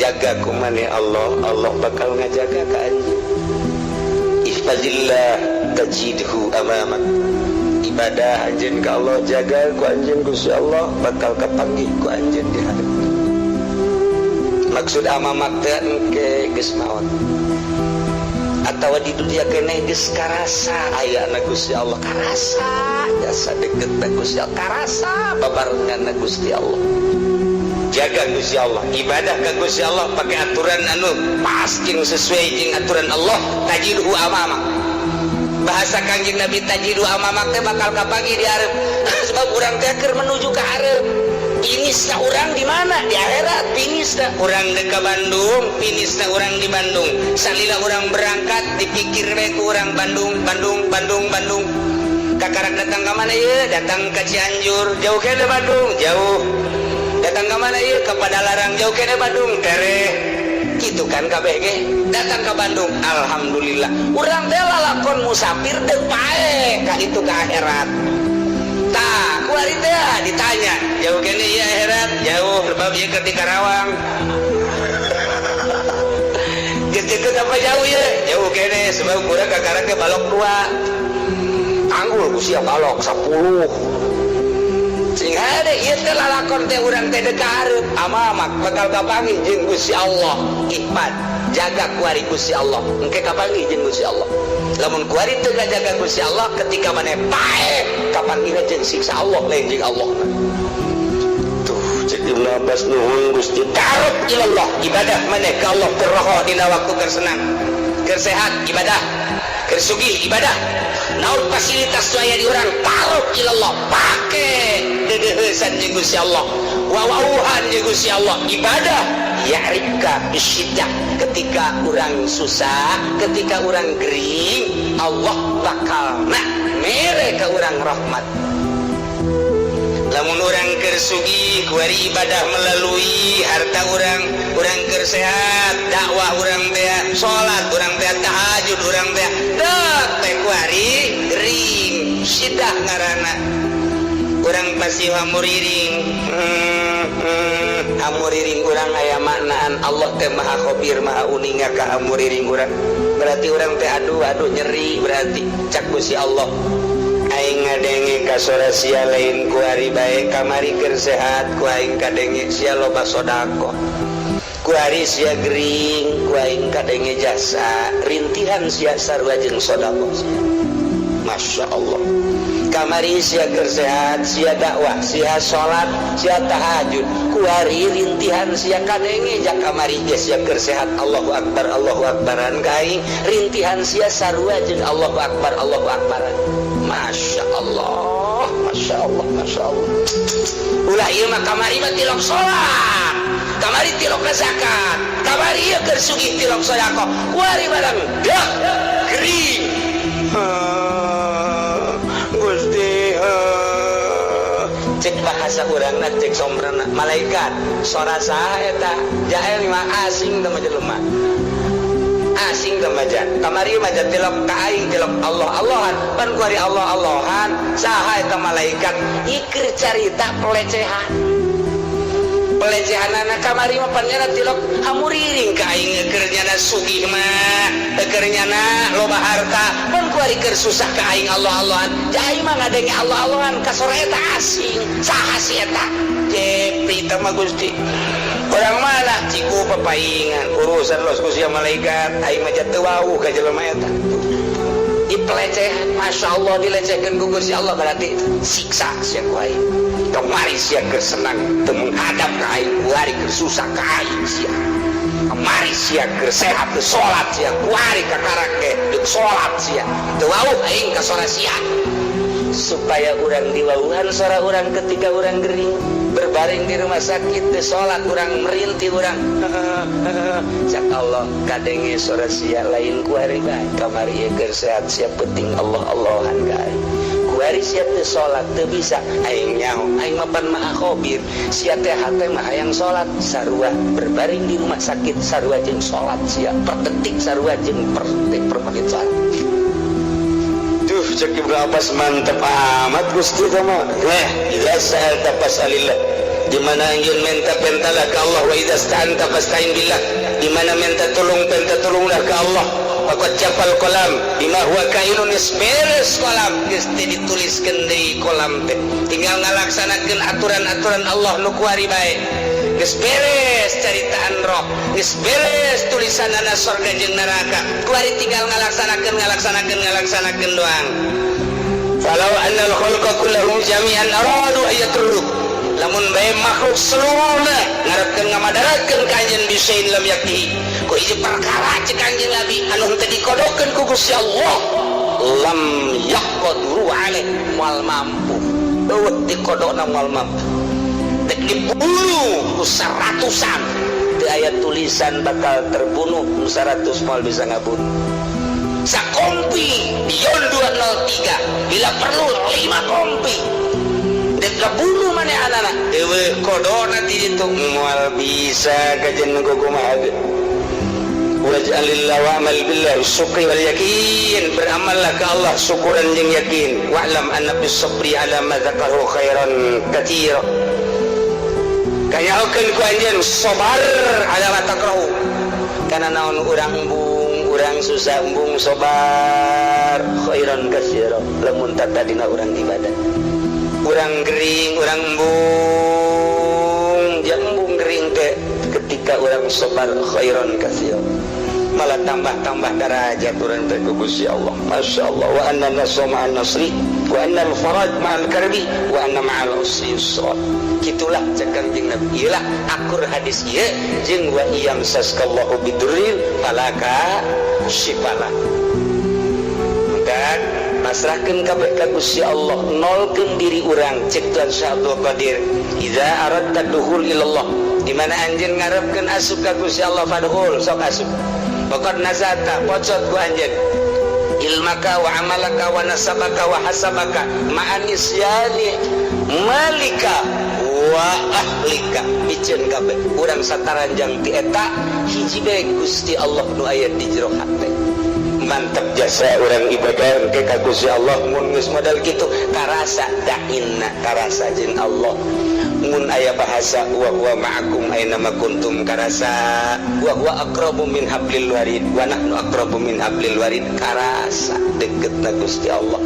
Jaga ku maneh Allah, Allah bakal ngajaga ka anjeun. Ihfazillah tajidhu amamak. Ibadah anjeun ka Allah, jaga ku anjeun Gusti Allah, bakal kapanggih ku anjeun di hareup. Maksud amamak teh engke geus maot atawa di dunia keneh geus karasa aya na Gusti Allah, karasa jasa deket na Gusti Allah, karasa babarengan na Gusti Allah. Jaga Gusti Allah, ibadah ke Gusti Allah pakai aturan anu pas jeung sesuai jeung aturan Allah, tajidhu amamak. Bahasa Kanjeng Nabi, tajidhu amamak teh bakal kapanggih di hareup, sebab urang teh keur menuju ke hareup. Finishna urang di mana? Di akhirat finishna. Urang dek ka Bandung, finishna urang di Bandung. Salila urang berangkat dipikir we ku urang Bandung, Bandung, Bandung, Bandung. Kakarak datang ke mana ya? Datang ke Cianjur, jauh ke Bandung, jauh. Datang ke mana ya? Ke Padalarang, jauh ke Bandung, tereh. Gitu kan KBG datang ke Bandung, alhamdulillah. Urang teh lalakon musafir dek pae ka itu, ke akhirat. Tah, kuari teh ditanya, jauh kene ya akhirat? Jauh, sebab ieu keur di Karawang. Geus deket apa jauh ya? Jauh kene, sebab kurang kakarak ke balok dua. Tanggul ku sia balok 10. Sing hade ieu teh lalakon teh urang teh dek ka hareup, amamak bakal kapanggih jeung Gusti Allah. Ihfad, jaga kuari Gusti Allah, engke kapanggih jeung Gusti Allah. Lamun kuari teu ngajaga Gusti Allah, ketika maneh paeh kapanggihna jeung siksa Allah, lain jeung Allah. Tuh, cek Ibnu Abbas, nuhun Gusti. Taaruf ilallah, ibadah maneh ka Allah terroho dina waktu keur senang, keur sehat ibadah, keur sugih ibadah, naon fasilitas nu aya di urang. Taaruf ilallah, pake dedeheusan jeung Gusti Allah, wawauhan jeung Gusti Allah, ibadah. Ya'rifka bisyiddah, ketika orang susah, ketika orang gering, Allah bakal nak mere ke orang rahmat. Lamun urang keur sugih, kuari ibadah melalui harta urang. Urang keur sehat, dakwah urang teh, salat urang teh, tahajud urang teh. Dek teh kuari gering, sidah ngaranna, urang pasti hamuriring. Hamuriring urang aya maknaan. Allah teh maha khabir, maha uninga ka hamuriring urang. Berarti urang teh aduh aduh nyeri. Berarti cak Gusti Allah, aing ngadenge ka sora sia lain kuari bae. Kamari keur sehat ku aing kadenge sia loba sodako, kuari sia gering ku aing kadenge jasa rintihan sia sarua jeung sodako sia. Masya Allah. Kamari sia keur sehat, sia dakwah, sia salat, sia tahajud, kuari rintihan sia kadenge. Ja kamari ge sia keur sehat Allahu Akbar, Allahu Akbaran ka aing, rintihan sia sarua jeung Allahu Akbar, Allahu Akbaran. Masya Allah, Masya Allah, Masya Allah. Ulah ieu mah, kamari mah tilok salat, kamari tilok zakat, kamari ieu keur sugih tilok sedekah, kuari barang dah gering. Gusti, cek bahasa urangna, cek sombrana, malaikat, sora saha eta? Jael mah asing teh mah, jelema asing teh mah. Kamari mah tilok ka aing, tilok Allah Allahan, pan kuari Allah Allahan, saha eta malaikat? Ikir carita pelecehan, pelecehan anak. Kamari mah pan nyana tilok hamuriring ka aing keur nyana sugih mah, keur nyana loba harta, pan kuari keur susah ka aing Allah Allahan. Aing mah ngadenge Allah Allahan ka sora eta asing, saha si eta? Jepri teh mah Gusti, orang mana? Ciku papaingan urusan los ku sia malaikat, aing mah teu wawuh ka jelema eta. Dipelecehan, Masya Allah, dilecehkan ku Gusti Allah. Berarti siksa sia ku aing. Kamari sia keur senang teu menghadap ka aing, kuari keur susah ka aing sia. Kamari sia keur sehat teu salat sia, kuari kakarak ge deuk salat sia, teu wawuh aing ka sora sia. Supaya urang diwawuhan sora urang ketika urang gering, berbaring di rumah sakit, di salat urang, merintih urang, cak Allah, kadenge sora sia lain kuari bae. Kamari ieu keur sehat sia penting Allah Allahan ka aing, kuari sia teu salat, teu bisa, aing nyaho. Aing mah pan maha khabir. Sia teh hate mah hayang salat, sarua berbaring di rumah sakit sarua jeung salat sia, per detik sarua jeung per detik, per menit salat. Tuh, cek Ibnu Abbas, mantep amat Gusti teh mah. Eh, idza sa'alta fas'alillah. Di mana anjeun minta, pentalah ke Allah. Wa idza sta'anta fasta'in billah. Di mana minta tolong, minta tolonglah ke Allah. Faqad jaffal qalam bima huwa kainun. Geus beres kolam, geus teu dituliskeun deui kolam teh, tinggal ngalaksanakeun aturan-aturan Allah nu kuari bae. Geus beres caritaan roh, geus beres tulisanana sorga jeung neraka, kuari tinggal ngalaksanakeun, ngalaksanakeun, ngalaksanakeun doang. Falau annal khalqa kullahum jami'an aradu ayaturruk, lamun bae makhluk seluruhna ngarepkeun ngamadaratkeun ka anjeun, bisain lam yaktihi, ku hiji perkara cek Kanjeng Nabi anu henteu dikodokeun ku Gusti Allah, lam yaqdiru alaih, moal mampu. Eueuh dikodokna moal mampu. Dek dibunuh ku seratusan, teu aya tulisan bakal terbunuh ku 100, moal bisa ngabunuh. Sakompi Beyond 203, bila perlu 5 kompi, dek ngabunuh maneh anak eueuh kodona ti ditu, moal bisa kajen kumaha ge. Waj'alillah wa'mal billah syukri wal yakin. Beramallah ke Allah syukuran jeung yakin. Wa'lam anna bis sabri ala ma dzakaru khairan katsira. Kanyahokeun ku anjeun sabar ala ma takrahu, kana naon urang embung, urang susah embung, sabar, khairan katsira. Lamun tadina urang ibadah, urang gering, urang embung, jeung embung gering teh, ketika urang sabar, khairan katsira, malah tambah-tambah darajat urang teh ku Gusti Allah. Masya Allah. Wa anna nasra ma'an nasri, wa anna al-faraj ma'al karbi, wa anna ma'al usri yusra. Gitulah cek Kanjeng Nabi. Iyalah akur hadis ieu jeung wa iyamsaskallahu bidurrin fala kasyifalah. Maka pasrahkeun kabeh ka Gusti Allah, nolkeun diri urang. Cek Tuhan Syekh Abdul Qadir, idza aradta dukhul ilallah, di mana anjeun ngarepkeun asup ka Gusti Allah, fadkhul, sok asup. Pokok nazata, pocot ku anjeun ilmaka wa amalaka wa nasabaka wa hasabaka ma'anisyani malika wa ahlika. Miceun kabeh urang sataranjang ti eta hiji bae, Gusti Allah nu aya di jero hate. Mantap jasa urang ibadah ke ka Gusti Allah. Mun geus modal kitu, karasa dainna, karasa jeung Allah. Mun aya bahasa wa huwa ma'akum aina ma kuntum, karasa wa huwa aqrabu min hablil warid, wa nahnu aqrabu min hablil warid, karasa deketna Gusti Allah.